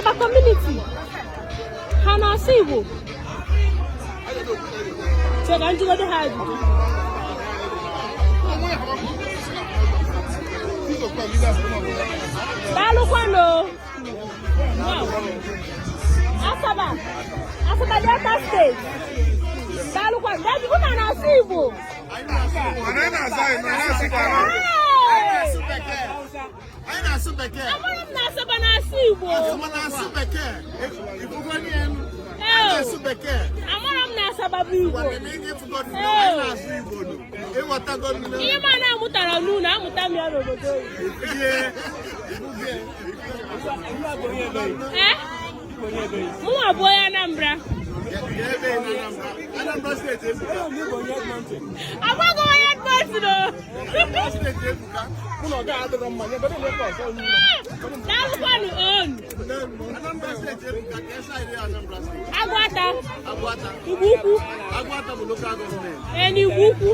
Asaba community ha na-asụ Igbo? Chee ka m jụgodu ha ajụjụ. Daalụkwanụ. Wow. Asaba. Asaba, Delta State. Daalụkwanụ. Daddy, unu na-asụ Igbo? Anyị na-asụ bekee. Amara m na Asaba na-asụ Igbo. Asaba na-asụ bekee. Anyị na-asụ bekee. Amara m na Asaba bụ Igbo. Ihe m na-amụtara n'ụlọ, amụta m ya n'obodo oyibo. Ee? Mụnwa bụ onye Anambra. Amaghị onye Edmonton o. Daalụkwanụ on. Agụata. Igbo Ukwu. Ee, n'Igbo Ukwu.